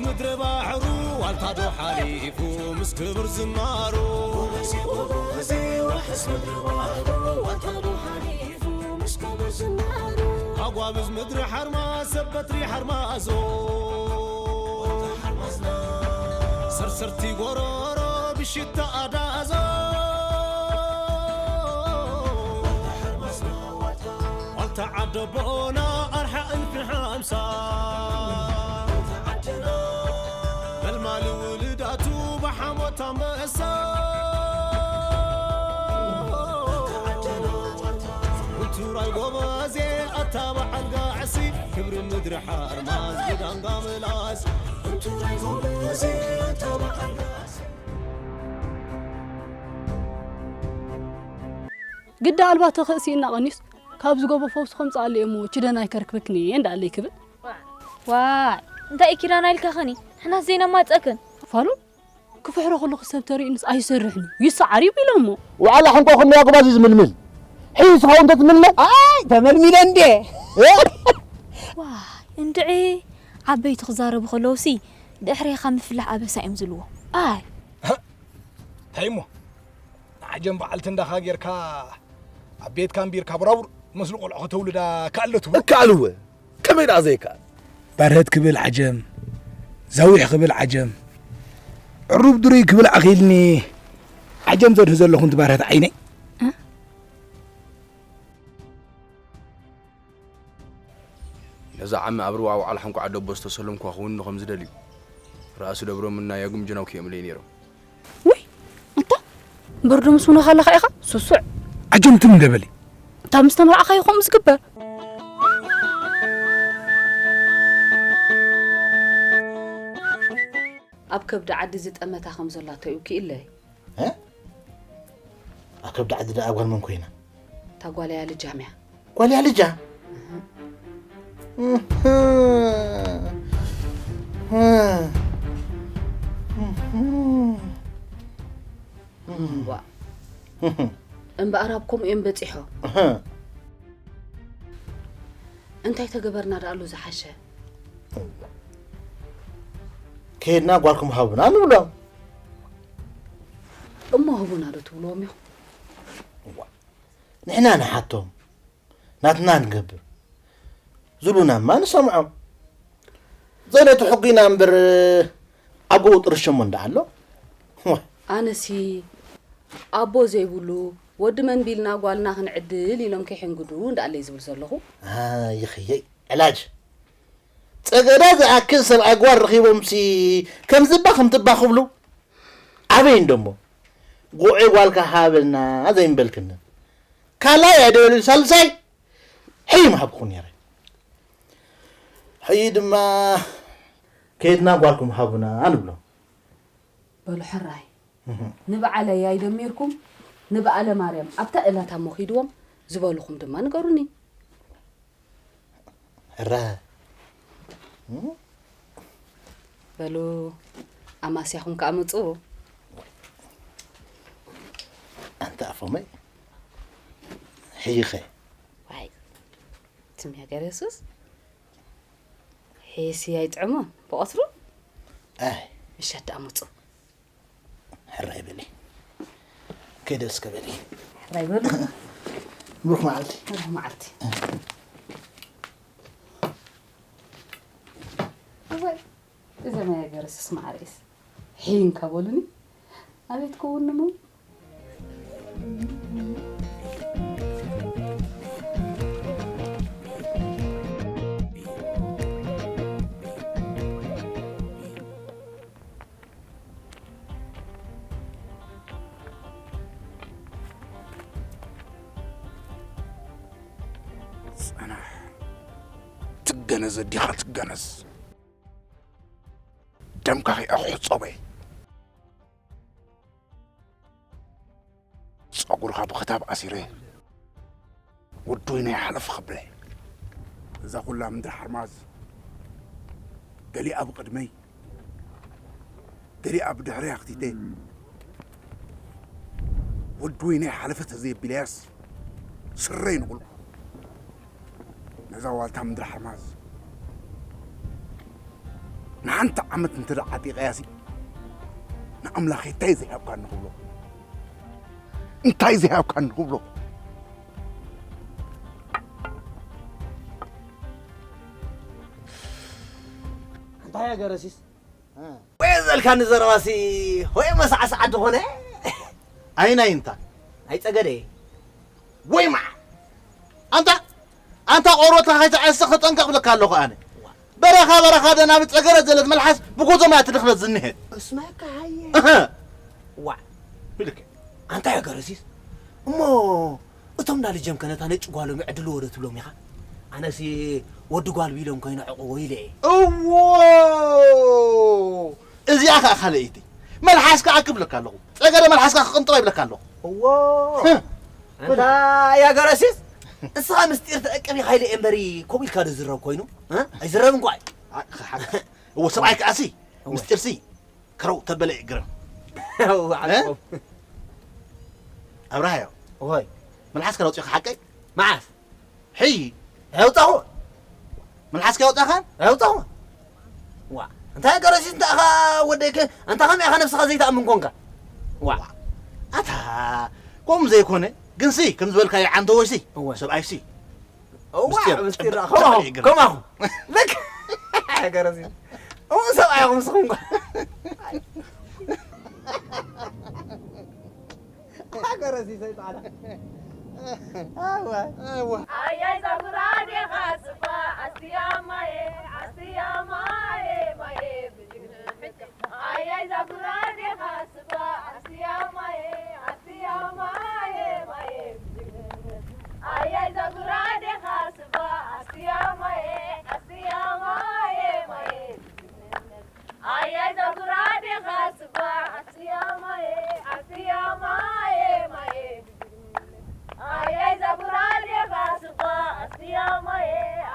ምድሪ ባሕሩ ዋልታ ዶ ሓሊፉ ምስ ክብር ዝናሩ። ጎበዜ፣ ጎበዜ፣ ዋሕስ ምድሪ ባሕሩ ዋልታ ዶ ሓሊፉ ምስ ክብር ዝናሩ። ኣጓብዝ ምድሪ ሓርማዝ ሰብ በትሪ ሓርማዞ። ዋልታ ሓርማዝና። ሰርሰርቲ ጎሮሮ ብሽታ ኣዳዞ። ዋልታ ሓርማዝና ዋልታ። ዋልታ ዓደቦና ኣርሓ እልፊ ሓምሳ። መልማሊ ውልዳቱ ብሓሞት ኣንበሳ። ውቱራይ ጎበዜ ኣታ በዓል ጋዕሲ። ክብሪ ምድሪ ሓርማዝ ብዳንጋ ምላስ። ውቱራይ ጎበዜ ኣታ በዓል ጋዕሲ። ግዳ ኣልባ ተኽእሲ እናቐኒስ ካብዚ ጎቦ ፈውሲ ከምፅኣሉ እየ እሞ ችደን ኣይከርክብክን እየ እንዳለይ ክብል። ዋይ እንታይ ኪዳን ኣይልካኸኒ ንሕናስ ዘይነማፀክን። ፋሉን ክፍሕሮ ከለኹ ሰብ ተሪእንስ ኣይሰርሕን እዩ ይሰዓር እዩ ኢሎሞ። ዋዕላ ሕንቆ ክንያ ጉባዝ እዩ ዝምልምል። ሕይ ስኻው እንተ ትምልመል። ኣይ ተመልሚለ እንዴ። ዋይ እንድዒ ዓበይቲ ክዛረቡ ከለውሲ ድሕሬኻ ምፍላሕ ኣበሳ እዮም ዝልዎ። ኣይ እንታይ እሞ ንዓጀም በዓልቲ እንዳኻ ጌርካ ኣብ ቤትካ ኣንቢርካ ቡራቡር መስሊ ቆልዑ ከተውልዳ ከኣለቱ እከኣልወ ከመይ ደኣ ዘይከኣል። ባርህት ክብል ዓጀም ዘዊሕ ክብል ዓጀም ዕሩብ ድሩይ ክብል ኣኺልኒ ዓጀም ዘድህ ዘለኹን ትባርህት ዓይነይ። ነዛ ዓሚ ኣብ ርባ ኣውዓል ሓንኳዓ ደቦ ዝተሰለምኳ ክውንኖ ከም ዝደልዩ ራእሲ ደብሮምን ናይ ኣጉምጅናው ክየምለይ ነይሮም። ውይ ኣታ እምበር ዶ ምስ ውነኻ ኣለኻ ኢኻ ስሱዕ። ዓጀምትም እንደበሊ። እታ ምስ ተመርዓኻ ይኾም ዝግበር። ኣብ ከብዲ ዓዲ ዝጠመታ ከም ዘላቶ እዩ ክኢለይ። እ? ኣብ ከብዲ ዓዲ ደኣ ጓል መን ኮይና? እታ ጓል እያ ልጃም እያ። ጓል እያ ልጃም? እህ። እህ። እህ። እህ። እምበኣር ኣብ ከምኡ እዮም በጺሖ። እህ። እንታይ ተገበርና ደኣሉ ዝሓሸ? ከይድና ጓልኩም ሃቡና ንብሎም። እሞ ህቡና ዶ ትብልዎም ኢኹም? እዋ፣ ንሕና ንሓቶም፣ ናትና ንገብር። ዝብሉናማ ንሰምዖም። ዘነቱ ሕጉና እምበር ኣብ ጎቦ ጥርሸሞ እንዳ ኣሎ። እዋ። ኣነሲ ኣቦ ዘይብሉ ወዲ መን ቢልና ጓልና ክንዕድል ኢሎም ከይሕንግዱ እንዳኣለይ ዝብል ዘለኹ። ኣይኽየይ ዕላጅ። ጸገዳ ዝኣክል ሰብኣይ ጓል ረኺቦምሲ ከምዝባ ከምትባ ክብሉ ኣበይ እንደሞ ጉዒ ጓልካ ሃበልና ዘይምበልክኒ። ካልኣይ ኣይደበልን ሳልሳይ ሕይ ምሃብኩ ነይረ። ሕይ ድማ ከይድና ጓልኩም ሃቡና ንብሎ። በሉ ሕራይ ንበዓለይ ኣይደሚርኩም ንበዓለ ማርያም ኣብታ እላታ እሞ ኺድዎም ዝበልኹም ድማ ንገሩኒ። ሕራይ በሉ ኣማስያኹም ከኣ ምጹ። ኣንቲ ኣፎመይ ሕይኸ ዋይ ትም ያገር የሱስ ሄሲ ኣይጥዕሞ ብቐትሩ ኣይ ምሸት ደኣ ምጹ። ሕራይ በሊ ከይደ እስከ በሊ። ሕራይ በሉ። ብሩኽ መዓልቲ። ብሩኽ መዓልቲ። እወ እዘ ናይ ገረስስ ማዕረስ ሒን ከበሉኒ ኣቤት ክውንኑ። ጸናሕ ትገነዝ ኣዲኻ ትገነዝ ደምካ ከይኣኹ ጸበይ ጸጉርኻ ብኽታብ ኣሲረ ውዱይ ናይ ሓለፍ ክብለ እዛ ኩላ ምድሪ ሓርማዝ ገሊኣ ብቕድመይ ገሊኣ ብድሕረይ ኣኽቲተ ውዱይ ናይ ሓለፈ ተዘየቢለያስ ስረይ ንቑልቁ ነዛ ዋልታ ምድሪ ሓርማዝ ንሓንቲ ዓመት እንተ ደኣ ዓጢቐያሲ ንኣምላኸይ እንታይ ዘይሃብካኒ ክብሎ እንታይ ዘይሃብካኒ ክብሎ እንታይ እያ ገረሲስ? ወይ ዘልካኒ ዘረባሲ ወይ መሳዕሳዕ ዝኾነ ኣይናይ እንታ ኣይፀገደ ወይ መዓ ኣንታ ኣንታ ቆርበትካ ከይትዐስኽ ተጠንቀቕ ብለካ ኣለኹ ኣነ በረኻ በረኻ ደናብ ጸገረት ዘለት መልሓስ ብጎዞም እያ ትድኽለት ዝንሄት እስመካ ሃየ እህ ዋዕ ብልክ ኣንታ እያ ገረሲስ እሞ እቶም እንዳልጀም ከነታ ነጭ ጓሎም ይዕድልዎ ዶ ትብሎም ኢኻ ኣነሲ ወዲ ጓል ቢሎም ኮይነ ዕቑቦ ኢለ እየ እዎ እዚኣ ከዓ ካልኣይቲ መልሓስካ ክብለካ ኣለኹ ጸገረ መልሓስካ ክቅንጥሮ ይብለካ ኣለኹ እዎ ኣንታ እያ ገረሲስ እስኻ ምስጢር ተጠቀም ኢኻ ኢለ እየ እምበሪ ከምኡ ኢልካ ዶ ዝረብ ኮይኑ እ? ኣይዝረብን ኳ እዩ። እዎ ሰብኣይ ከዓሲ ምስጢርሲ ከረው ተበለ እዩ ግርም ዓቆብ ኣብርሃዮ ሆይ መልሓስካ ለውፂኻ ሓቀይ መዓስ ሕይ ኣውፃኹ መልሓስካ ያውፃኻን ኣውፃኹ ዋ እንታይ ገረሲስ እንታይ ኢኻ ወደይ ከ ኣንታ ከመይ ኢኻ ነብስኻ ዘይትኣምን ኮንካ ዋ ኣታ ከምኡ ዘይኮነ ግንሲ ከም ዝበልካዮ ዓንተወይሲ እወ። ሰብኣይሲ እዋ ምስጢር ምስጢር ጨበጥ ከማኹ ይግርም። ከማኹ ልክ ገረሲስ እሞ ሰብኣይ ኢኹም ንስኹም እኳ ገረሲስ ኣይጣዕላ ኣዋ ኣያይ ዛጉራ ዲኻ ስባ ኣስትያ ማየ ኣስትያ ማየ ማየ ብጅግንነትካ ኣያይ ዛጉራ ዲኻ ስባ ኣስትያ ማየ ኣስትያ ማየ ማየ ብጅግንነትካ ኣያይ ዛጉራ ዲኻ ስባ ኣስትያ ማየ ኣስትያ ማየ ማየ ብጅግንነትካ ኣያይ ዛጉራ ዲኻ ስባ ኣስትያ ማየ ኣስትያ ማየ ማየ ብጅግንነትካ ኣያይ ዛጉራ ዲኻ ስባ ኣስትያ ማየ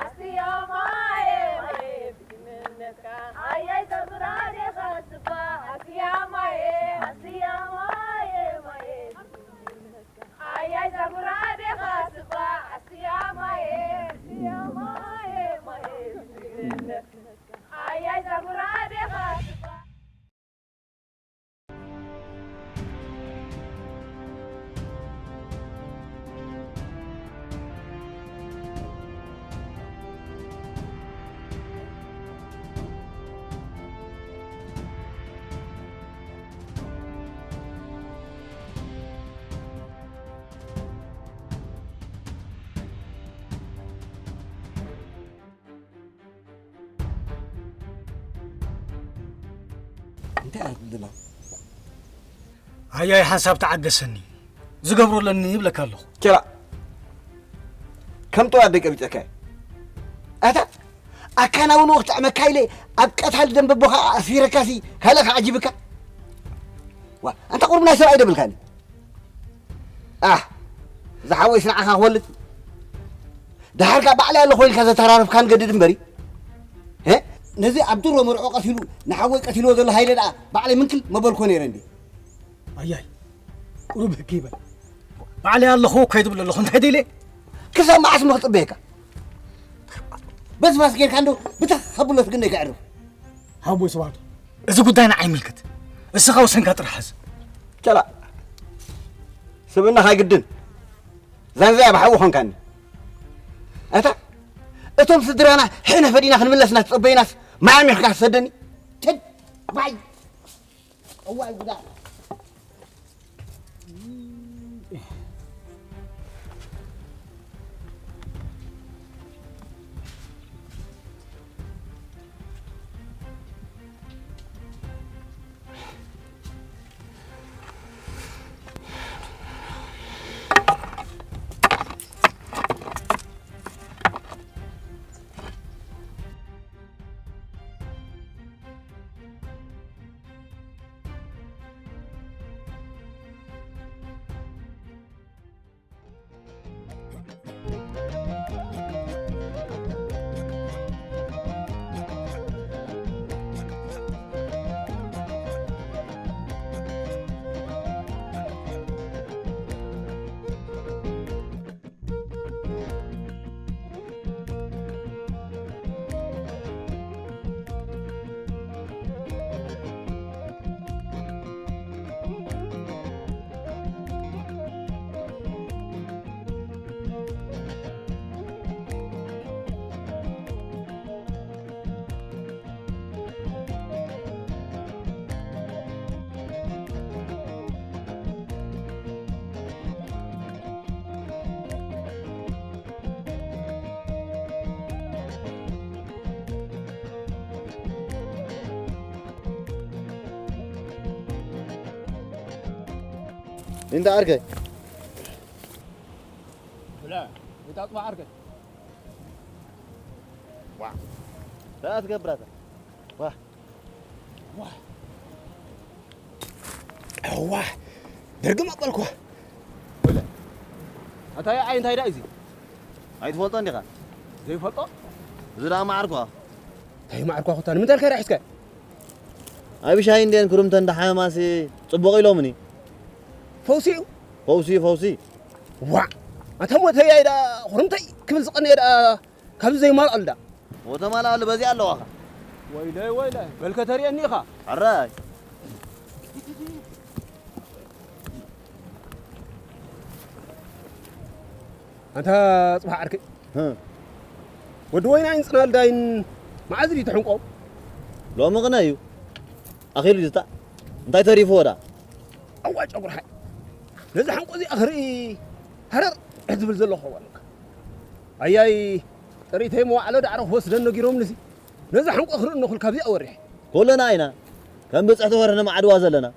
ኣስትያ ማየ ማየ ብጅግንነትካ ኣያይ ዛጉራ ዲኻ ስባ ኣስትያ ማየ ኣስትያ ማየ ማየ ብጅግንነትካ ኣያይ ዛጉራ ዲኻ ስባ ኣስትያ ማየ ኣስትያ ማየ ማየ ብጅግንነትካ ኣያይ ዛጉራ ዲኻ ስባ እንታይ ኣርድና ኣያይ ሓንሳብ ተዓገሰኒ ዝገብሮ ኣለኒ ይብለካ ኣለኹ ቸላ ከም ጠዋት ደቀ ቢፀካ ኣታ ኣካና እውን ወቅቲ ዕመካ ኢለ ኣብ ቀታሊ ደንበቦኻ ኣስፊረካሲ ካልእ ከዓጂብካ ዋ ኣንታ ቁርብ ናይ ሰብኣይ ደብልካኒ ኣህ ዝሓወይ ስንዓኻ ክወልድ ደሓርካ ባዕለይ ኣለኹ ኢልካ ዘተራረፍካ ንገድድ እምበሪ እ? ነዚ ኣብ ድሮ መርዖ ቀቲሉ ንሓወይ ቀቲልዎ ዘሎ ሃይለ ደኣ ባዕለይ ምንክል መበልኮ ነይረ እንዲ ኣያይ ቁሩብ ህግ ይበል ባዕለይ ኣለኹ ከይትብል ኣለኹ እንታይ ደለ ክሳብ መዓስ ሞ ክፅበየካ በስባስ ጌርካ እንዶ ብተኸብሎት ግን ከዕርፍ ሃቦይ ስብሃቱ እዚ ጉዳይ ንዓይ ይምልከት እስኻ ወሰንካ ጥራሕ ሕዝ ቸላ ስብእናኻ ግድን ዛንዛያ ብሓዊ ኾንካኒ ኣታ እቶም ስድራና ሕነ ፈዲና ክንምለስና ትጸበይናስ ማያሚ ኢልካ ትሰደኒ ትድ ባይ እዋይ ጉዳ እንዳ ዓርከይ። ብላ፣ እንታይ ኣጽባ ዓርከይ? ዋ። እንታይ ትገብር ኣታ? ዋ። ዋ። ዋ። ደርግም ኣበልኩ። ኣታ ኣይ እንታይ ደኣ እዚ? ኣይትፈልጦ እንዲኻ? ዘይፈልጦ? እዚ ደኣ ማዕርኳ። እንታይ ማዕርኳ ኩታ? ንምንታይ ኢልካ ሒዝካ? ኣብ ሻሂ እንድየን ክርምተን እንዳሓመማሲ ጽቡቕ ኢሎምኒ። ፈውሲ እዩ? ፈውሲ፣ ፈውሲ። ዋዕ! ኣታ ሞተይ ኣይ ደኣ፣ ኹርምተይ ክብል ዝቐንየ ደኣ፣ ካብዚ ዘይማልኣሉ ደኣ። ወተማልኣሉ በዚ ኣለዋኻ። ወይለይ፣ ወይለይ፣ በልከ ተርእየኒ ኢኻ። ሕራይ። ኣንታ ጽባሕ ዓርከይ። ህም። ወዲ ወይናይን ጽናልዳይን መዓዝ ድዩ ተሕንቆ? ሎሚ ቅነ እዩ። ኣኺሉ ዝታ። እንታይ ተሪፍዎ ደኣ? ኣዋ ጨጉርሓይ። ነዚ ሓንቆ እዚኣ ክርኢ ሃረር ዝብል ዘለኹ ኣለካ። ኣያይ፣ ጥሪተይ መዋዕሎ ዳዕሮ ክወስደን ነጊሮምንሲ። ነዚ ሓንቆ ክርኢ እነኹል ካብዚኣ ወሪሕ። ኩልና ኢና ከም ብጽሕቲ ወርሒ ንማዕድዋ ዘለና።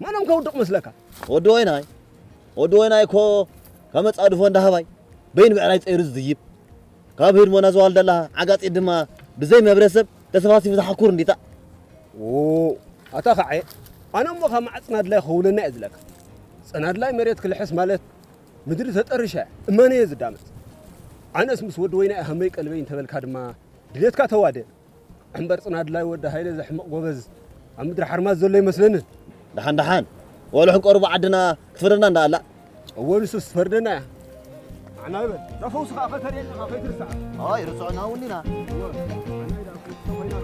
ማንም ከውድቕ መስለካ? ወዲ ወይናይ፣ ወዲ ወይናይ እኮ ከመጻድፎ እንዳሃባይ በይን ብዕራይ ጸይሩ ዝዝይብ። ካብ ህድሞና ዝዋልደላ ዓጋጺት ድማ ብዘይ መብረሰብ ተሰፋሲፉ ዝሓኩር እንዲታ። ኦ፣ ኣታ ኸዓየ፣ ኣነ እሞ ካብ መዓጽና ድላይ ክውለና እየ ዝለካ። ጽናድላይ መሬት ክልሕስ ማለት ምድሪ ተጠርሻ እመነ እየ ዝዳመጽ። ኣነስ ምስ ወዲ ወይናይ ሃመይ ቀልበይ እንተበልካ ድማ ድሌትካ ተዋደ። እምበር ጽናድላይ ወዲ ሃይለ ዘሕምቕ ጎበዝ ኣብ ምድሪ ሓርማዝ ዘሎ ይመስለኒ። ደሓን ደሓን፣ ወልሑ ቀርቡ ዓድና ክትፈርደና እንዳ ኣላ። እወ፣ ንሱስ ትፈርደና እያ። ንዓና ይበል። እዛ ፈውሲ ኸኣ ከተርእየኒ ኢኻ፣ ከይትርስዓ። ኣይ፣ ርስዑና እውን ኢና። እወ፣ ንዓና ኢላ እኮ ኮይና።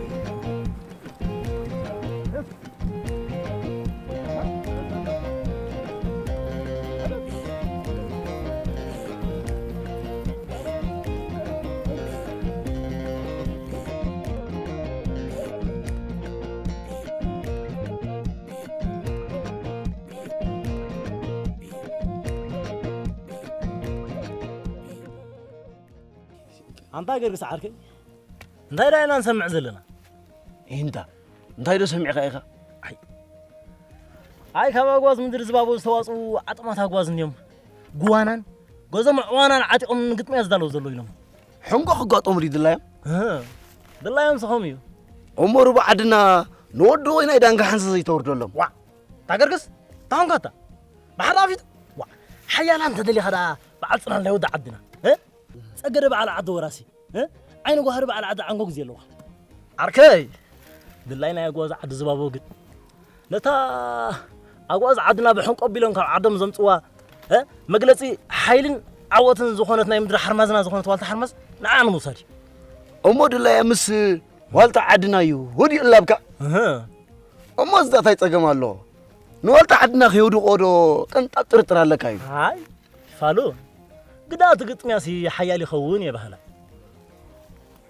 ኣንታ ገርግስ ዓርከይ፣ እንታይ ደኣ ኢና ንሰምዕ ዘለና? እንታ እንታይ ዶ ሰሚዕካ ኢኻ? ኣይ፣ ኣይ፣ ካብ ኣጓዝ ምድሪ ዝባቦ ዝተዋጽኡ ዓጥማት ኣጓዝ እንድዮም። ጉዋናን ገዞም ኣዕዋናን ዓጢቖም ንግጥምያ ዝዳለዉ ዘለዉ ኢሎም። ሕንጎ ክጋጠሙ ድዩ ድላዮም? እህ፣ ድላዮም ስኾም እዩ። እሞ ሩባ ዓድና ንወዲ ወይናይ ዳንጋ ሓንሳ ዘይተወርደሎም። ዋ፣ እታ ገርግስ፣ እታ ኾንካታ። ባሕሪ ኣፊት፣ ዋ፣ ሓያላ እንተደሊኻ ደኣ በዓል ጽናን ናይ ወዲ ዓድና፣ እ? ጸገደ በዓል ዓዲ ወራሲ፣ እ? ዓይኒ ጓህሪ በዓል ዓዲ ዓንጎ ግዜ ኣለዋ። ዓርከይ፣ ድላይ ናይ ኣጓዝ ዓዲ ዝባቦ ግን፣ ነታ ኣጓዝ ዓድና ብሕንቆ ኣቢሎም ካብ ዓዶም ዘምጽዋ፣ እ? መግለጺ ሓይልን ዓወትን ዝኾነት ናይ ምድሪ ሓርማዝና ዝኾነት ዋልታ ሓርማዝ ንዓ ንምውሳድ እዩ። እሞ ድላያ ምስ ዋልታ ዓድና እዩ ወዲኡ እላብካ። እህ። እሞ እዛ እንታይ ጸገም ኣሎ? ንዋልታ ዓድና ከየውድቖ ዶ ቅንጣብ ጥርጥር ኣለካ እዩ? ኣይ፣ ፋሉ፣ ግዳ እቲ ግጥምያሲ ሓያል ይኸውን እየ በሃላይ።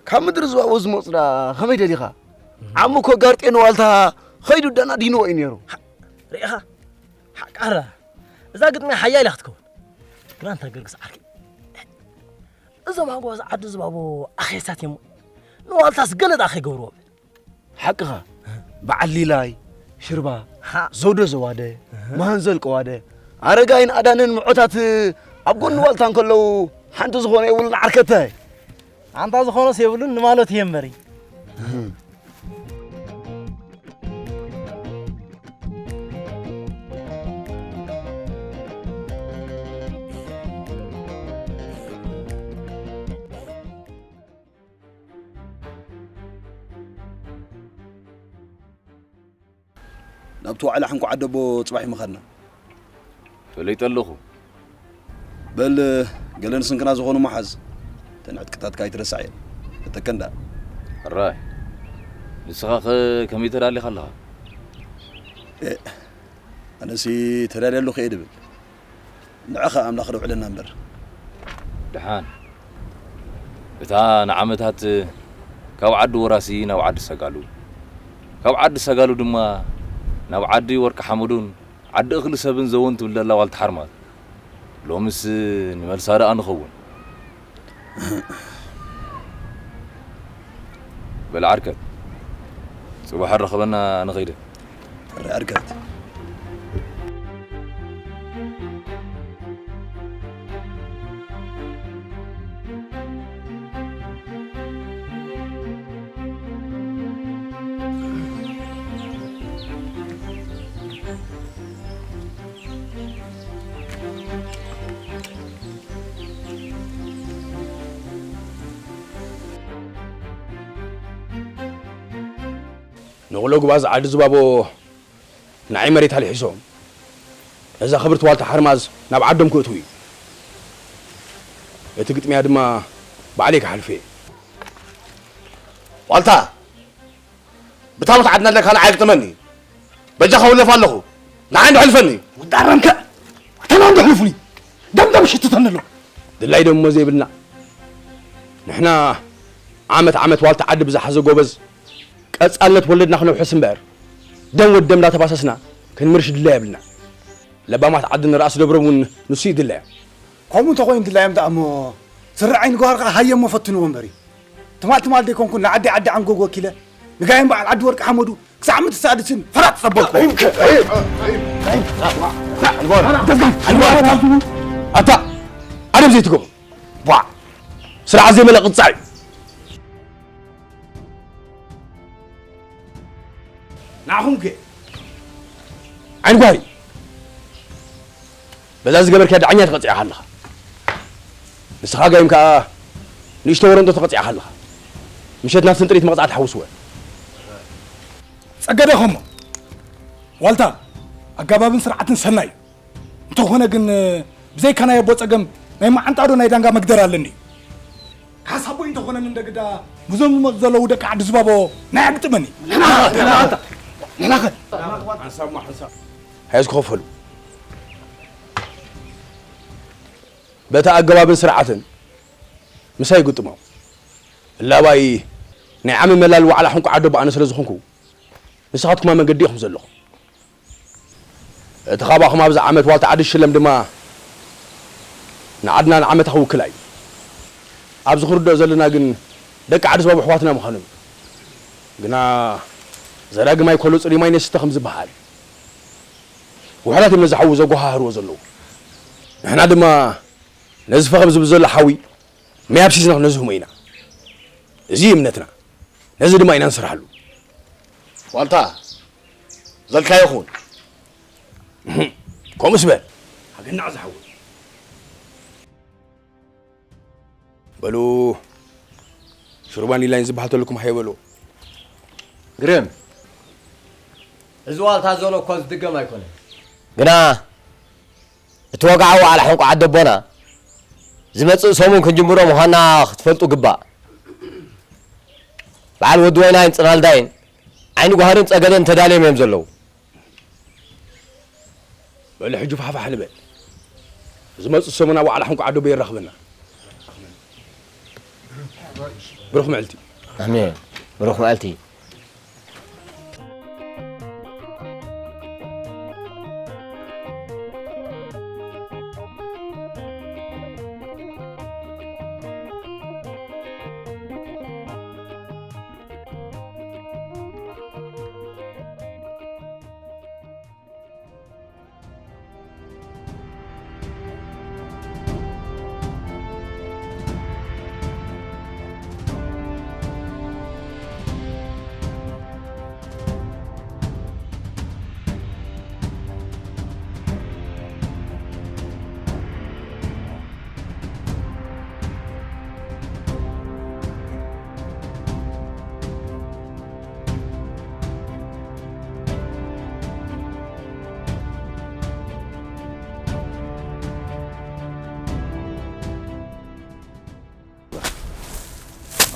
ካብ ምድሪ ዝባቦ ዝመጹ ደኣ ከመይ ደሊኻ? ዓሙ እኮ ጋርጤ ንዋልታ ኸይዱ ደናዲንዎ እዩ ነይሩ። ሓ-፣ ርኢኻ? ሓቃራ፣ እዛ ግጥምያ ሓያል እያ ክትከውን። ግና እንታይ ገርግስ ዓርከይ? እዞም ኣጓዝ ዓዲ ዝባቦ ኣኼሳት እዮም። ንዋልታስ ገለ ደኣ ከይገብርዎ። ሓቅኻ። በዓል ሊላይ፣ ሽርባ፣ ሃ። ዘውደ ዘዋደ፣ እህ። መሃንዘል ቀዋደ፣ ኣረጋይን ኣዳንን ምዖታት ኣብ ጎኒ ዋልታ እንከለዉ ሓንቲ ዝኾነ የብሉን ዓርከተ። ኣንታ ዝኾነስ የብሉን ንማለት እየ እምበሪ። ናብቲ ዋዕላ ሕንኩ ዓደቦ ጽባሕ ይምኸድና። ፈለይጠ ኣለኹ። በል፣ ገለ ንስንክና ዝኾኑ መሓዝ። እተን ዕጥቅታትካ ኣይትረሳዕ እየን። እተከን ደኣ። ሕራይ። ንስኻኸ ከመይ ተዳሊኻ ኣለኻ? ኤእ፣ ኣነሲ ተዳልየ ኣለኹ እየ ድብል። ንዕኻ ኣምላኽ ደውዕለና እምበር። ደሓን። እታ ንዓመታት ካብ ዓዲ ወራሲ ናብ ዓዲ ሰጋሉ፣ ካብ ዓዲ ሰጋሉ ድማ ናብ ዓዲ ወርቂ ሓመዱን ዓዲ እኽሊ ሰብን ዘወን ትብል ዘላ ዋልታ ሓርማዝ። ሎምስ ንመልሳ ደኣ ንኸውን። በል ዓርከት፣ ጽባሕ ኣረኸበና ንኸይደ። ሕራይ ዓርከት። ንቑሎ ጉባዝ ዓዲ ዝባቦ ንዓይ መሬት ኣልሒሶም ነዛ ክብርቲ ዋልታ ሓርማዝ ናብ ዓዶም ክእትዉ እዩ። እቲ ግጥምያ ድማ ባዕለይ ክሓልፎ እየ። ዋልታ፣ ብታቦት ዓድና ኣለካ ንዓይ ግጥመኒ። በጃኻ ውለፍ ኣለኹ። ንዓይ እንዶ ሕልፈኒ። ውዳረምከ፣ ተናንዶ ሕልፉኒ። ደምደም ሽትተኒ ኣሎ። ድላይ ደሞ ዘይብልና። ንሕና ዓመት ዓመት ዋልታ ዓዲ ብዝሓዘ ጎበዝ፣ ቀጻልነት ወለድና ክነውሕስ እምበር፣ ደም ወዲ ደም እንዳተፋሰስና ክንምርሽ ድላይ የብልና። ለባማት ዓዲ ንራእሲ ደብሮም እውን ንሱ ይድለያ። ከምኡ እንተኾይኑ ድላዮም ደኣ እሞ፣ ስረ ዓይኒ ጓርካ ሃየሞ ፈትንዎ እምበሪ። ትማል ትማል ደይኮንኩን ንዓዲ ዓዲ ዓንጎግ ወኪለ፣ ንጋይም በዓል ዓዲ ወርቂ ሓመዱ ክሳዕ ምትሳድስን ፈራጥ ጸበልኩ። ኣታ ኣደብ ዘይትገብሩ። ቧዕ። ስርዓት ዘይመለእ ቅጻዕ እዩ። ንዓኹም ከ? ዓይኒ ጓሪ። በዛ ዝገበርካያ ዳዕኛ ተቐጺዕኻ ኣለኻ። ንስኻ ጋይም ከኣ ንእሽቶ ወረንጦ ተቐጺዕኻ ኣለኻ። ምሸት ናብቲ ስንጥሪት መቕጻዕቲ ሓውስወ። ጸገደ ኸሞ። ዋልታ፣ ኣገባብን ስርዓትን ሰናይ። እንተኾነ ግን፣ ብዘይካ ናይ ኣቦ ጸገም ናይ መዓንጣ ዶ ናይ ዳንጋ መግደር ኣለኒ? ሓሳቦይ እንተኾነ ንደግዳ፣ ብዞም ዝመጹ ዘለዉ ደቂ ዓዲ ዝባቦ ናይ ኣግጥመኒ። ንሕና ኸ? ሓይዝ ክኸፈሉ። በቲ ኣገባብን ስርዓትን ምሳይ ግጥሞ። እላባይ ናይ ዓሚ መላል ዋዕላ ሕንቁ ዓዶ ብኣነ ስለ ዝኾንኩ፣ ንስኻትኩም ኣብ መንገዲ ኢኹም ዘለኹም። እቲ ካባኹም ኣብዚ ዓመት ዋልታ ዓዲ ሽለም ድማ ንዓድና ንዓመታ ክውክላ እዩ። ኣብዚ ክንርድኦ ዘለና ግን ደቂ ዓዲ ዝባቡ ኣሕዋትና ምዃኖም እዩ። ግና ዘዳግማይ ኮሎ ጽልዩ ማይ ነስተ ከም ዝበሃል፣ ውሑዳት እዮም ነዚ ሓዊ ዘጓሃህርዎ ዘለዉ። ንሕና ድማ ነዚ ፈኸም ዝብል ዘሎ ሓዊ ማይ ኣፍሲስና ክነዝህሞ ኢና። እዚ እዩ እምነትና። ነዚ ድማ ኢና ንሰርሓሉ። ዋልታ፣ ዘልካዮ ይኹን። ከምኡስ በል። ሃገና ዝሓወ። በሉ፣ ሽሩባን ሊላይን ዝበሃል ተልኩም ሃየ በሉ። ግርም። እዚ ዋልታ ዘሎ እኮ ዝድገም ኣይኮነን። ግና እቲ ወግዓዊ ዋዕላ ሕንቁ ዓዲ ኣቦና ዝመጽእ ሰሙን ክንጅምሮ ምዃንና ክትፈልጡ ግባእ። በዓል ወዲ ወይናይን ጽናልዳይን ዓይኒ ጓህርን ጸገደን ተዳልዮም እዮም ዘለዉ። በሉ፣ ሕጂ ፋሕፋሕ ንበል። ዝመጽእ ሰሙን ኣብ ዋዕላ ሕንቁ ዓዲ ኣቦ የራኽበና። ብሩኽ መዓልቲ። ኣሜን። ብሩኽ መዓልቲ።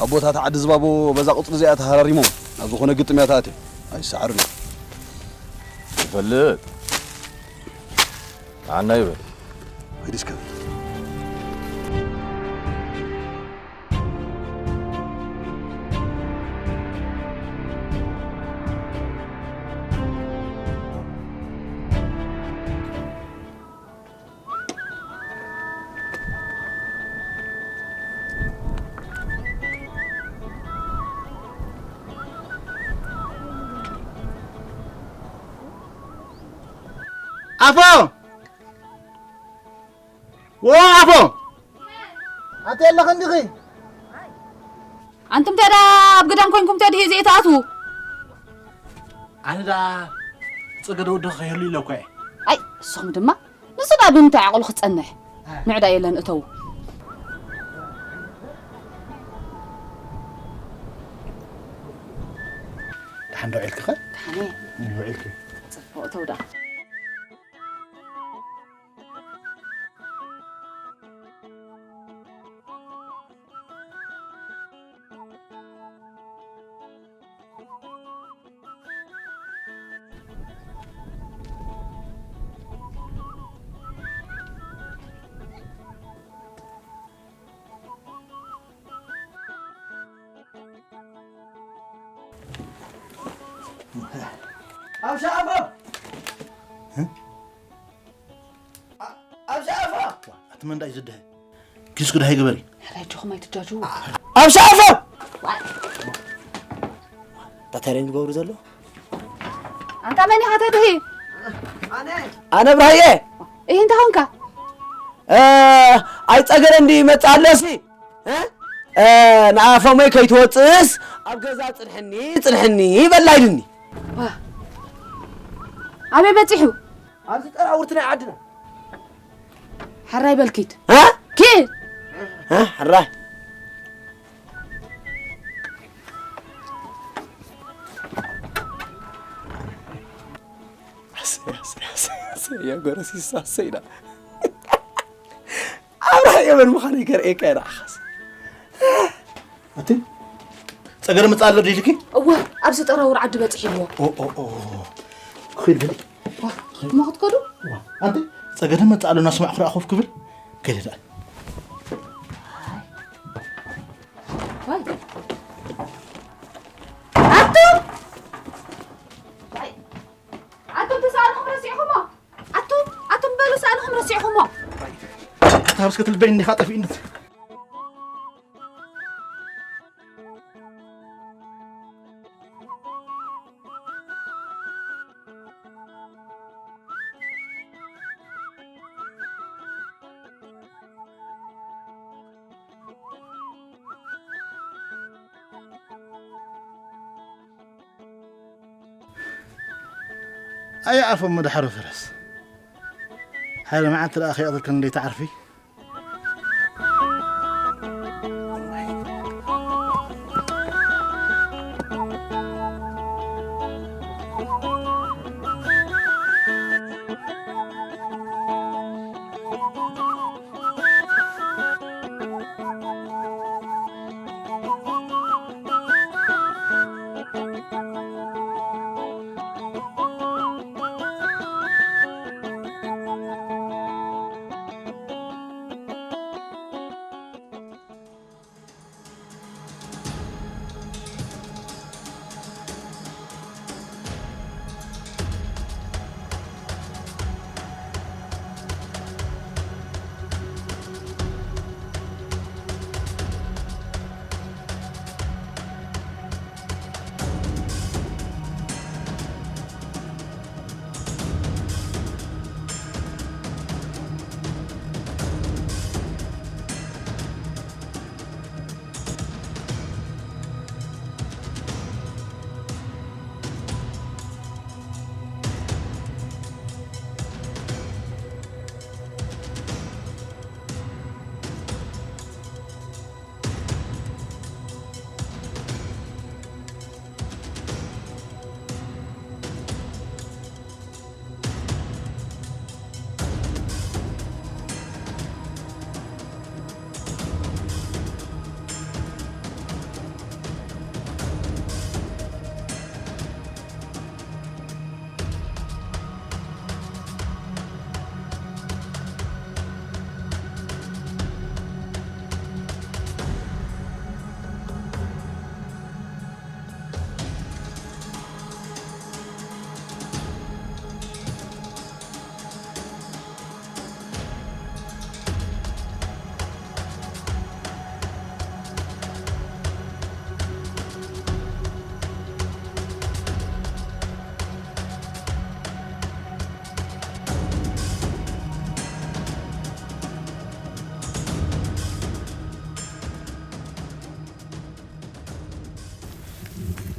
ኣቦታት ዓዲ ዝባቦ በዛ ቁጽሪ እዚኣ ተሃራሪሞም ናብ ዝኾነ ግጥም እያ ተኣትዮም። ኣይሰዓርን እዩ። ይፈልጥ። ኣና ይበል። ሂድ እስከ። ኣፎ! ዎ ኣፎ! ኣቲ ኣለኺ እንዲኺ? ኣንቱም ተዳ ኣብ ግዳም ኮንኩም ተድሂ ዘይትኣትዉ? ኣነ ደኣ ጸገደ ወዲ ክህሉ ኢለ እኮ እየ። ኣይ፣ ንስኹም ድማ ንሱ ደኣ ብምንታይ ዓቕሉ ክጸንሕ? ምዕዳ የለን እተዉ። ሓንዶ ዒልክኸ? ደሓነ። ይውዒልኪ። ጽቡቕ ተውዳ። ኣብ ሸኣፎ! እ? ኣ-፣ ኣብ ሸኣፎ! ኣቲ መን ዳይ ዝድሀ? ኪስኩ ዳይ ግበሪ። ኧረ፣ ኣጆኹም ኣይትጃጁ። ኣብ ሸኣፎ! ዋይ! እንታይ እዮም ዝገብሩ ዘለዉ? ኣንታ መን ኢኻ ተድሂ? ኣነ። ኣነ ብርሃየ። እሂ፣ እንታይ ኾንካ? እ፣ ኣይጸገረ እንዲ ይመጽእ ኣሎ ሲ። እ? እ፣ ንኣፈሞይ ከይትወጽእስ ኣብ ገዛ ጽንሕኒ፣ ጽንሕኒ በላ ኢሉኒ። ዋ። ኣበይ በጺሑ? ኣብዚ ጠራውርቲ ናይ ዓድና። ሕራይ በል ኪድ። እ? ኪድ! እ፣ ሕራይ። ኣሰይ፣ ኣሰይ፣ ኣሰይ፣ ኣሰይ፣ ያ ጎረሲስ፣ ኣሰይ ኢላ። ኣብርሃ የመን ምዃነይ ከርእየካ እየ ንዓኻስ። ኣቲ፣ ጸገረ መጽእ ኣሎ ድዩ ኢልኪ? እወ፣ ኣብዚ ጠራውር ዓዲ በጺሑ እሞ። ኦ፣ ኦ፣ ኦ። ክብል በሊ። ዋ፣ እሞ ክትከዱ? ዋ፣ ኣንቲ፣ ጸገረ መጽእ ኣሎ፣ እናሰማዕኩ ደኣ ኮፍ ክብል? ከይደ ደኣ። ዋይ። ኣቱም! ዋይ። ኣቱም ተሳእልኹም ረሲዕኹሞ? ኣቱም፣ ኣቱም በሉ ሳእልኹም ረሲዕኹሞ? ኣታ ሃብስ ክትልበይ እንዲኻ ጠፊእኒ። ኣይዓፎም መድሓሮ ፈረስ። ሓደ መዓልቲ ደኣ ከይቐተልከኒ ደይትዓርፊ።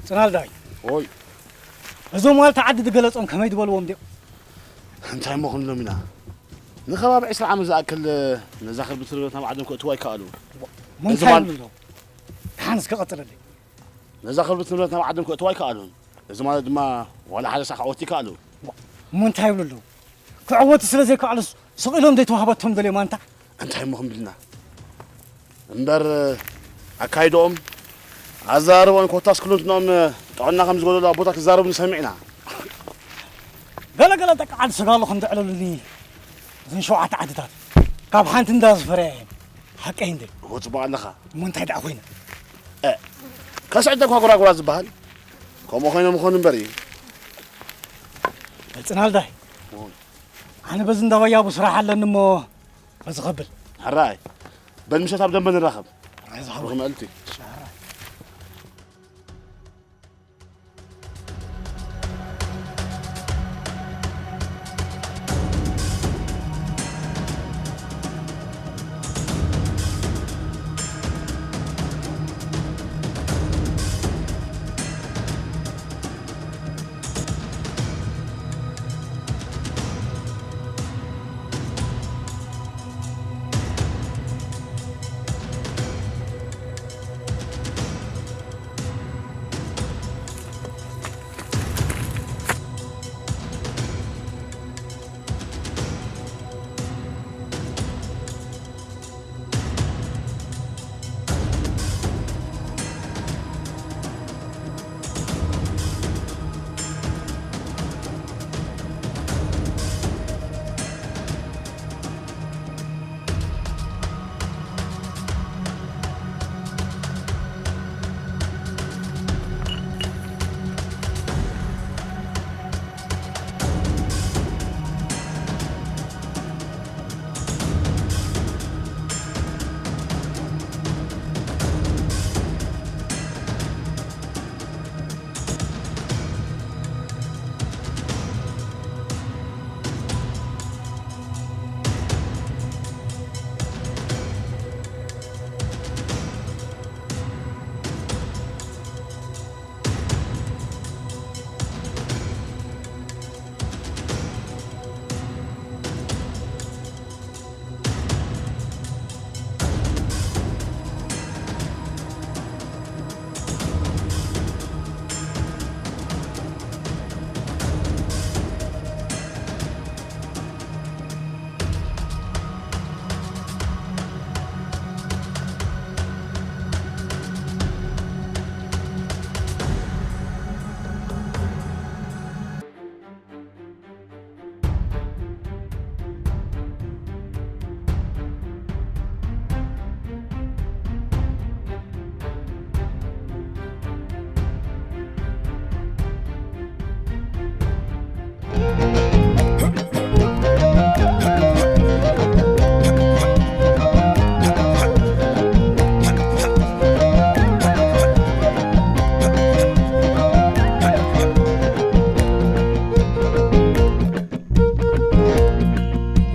ጽናልዳይ። ኦይ። እዞም ዋልታ ዓዲ ዝገለጾም ከመይ ዝበልዎም ድዮም? እንታይ እሞ ክንብሎም ኢና? ንኸባቢ ዕስራ ዓመት ዝኣክል ነዛ ከርብት ንብረት ናብ ዓዶም ከእትዋ ኣይከኣሉን። ዋ፣ እዚ እንታይ ማን- ይብሉ ኣለዉ? ደሓን እስከ ቀጽለለይ። ነዛ ከርብት ንብረት ናብ ዓዶም ከእትዋ ኣይከኣሉን። እዚ ማለት ድማ ዋላ ሓደ ሳዕ ክዕወቱ ይከኣሉ። እሞ እንታይ ይብሉ ኣለዉ? ክዕወቱ ስለ ዘይከኣሉስ ስቕ ኢሎም ዘይተዋህበቶም ደልዮም ኣንታ? እንታይ እሞ ክንብልና? እምበር ኣካይድኦም፣ ኣዘራርባኦም ኮታስ ኩለንትንኦም ጥዕና ከም ዝጎደሎ ኣቦታት ክዛረቡ ንሰሚዕና። ገለ ገለ ደቂ ዓዲ ሰጋሎ ከም ዘዕለሉኒ እዘን ሸውዓተ ዓድታት ካብ ሓንቲ እንዳ ዝፈርያ እየን። ሓቀይ እንደ እዎ ጽቡቕ ኣለኻ። እሞ እንታይ ደኣ ኮይነ? እ፣ ከስዕደ እኳ ጎራጉራ ዝበሃል ከምኡ ኮይኖም ይኾኑ እምበር እዩ። ጽናልዳይ፣ ኣነ በዚ እንዳ ባያቡ ስራሕ ኣለኒ እሞ በዚ ከብል። ሕራይ፣ በል ምሸት ኣብ ደንበ ንራኸብ። ሕራይ፣ ዝሃቡ። ብሩኽ መዓልቲ።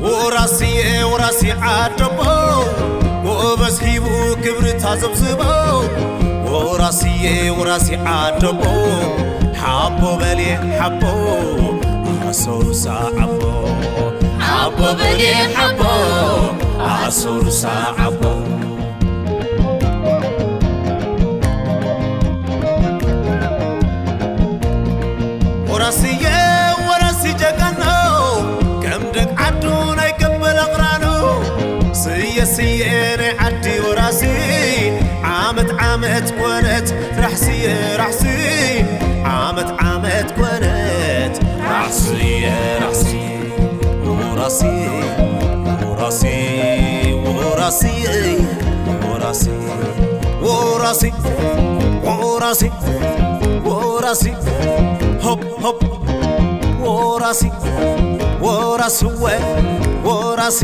ወራስየ ወራሲ ዓደቦ፣ ጎበዝ ሂቡ ክብሪ ታዘብዝቦ። ወራስየ ወራሲ ዓደቦ፣ ሓቦ በልየ ሓቦ፣ ኣሰሩሳ ዓቦ። ሓቦ በልየ ሓቦ፣ ኣሰሩሳ ዓቦ። ወራስየ ወራሲ ጀጋኖ፣ ከም ደግ ዓዱ ናይ ገበል ኣቕራኑ። ስየ ስየ ናይ ዓዲ ወራሲ፣ ዓመት ዓመት ኮነት ራሕስየ ራሕሲ፣ ዓመት ዓመት ኮነት ራሕስየ ራሕሲ። ወራሲ፣ ወራሲ፣ ወራሲ፣ ወራሲ፣ ወራሲ፣ ወራሲ፣ ወራሲ፣ ሆፕ፣ ሆፕ፣ ወራሲ፣ ወራስወ፣ ወራሲ።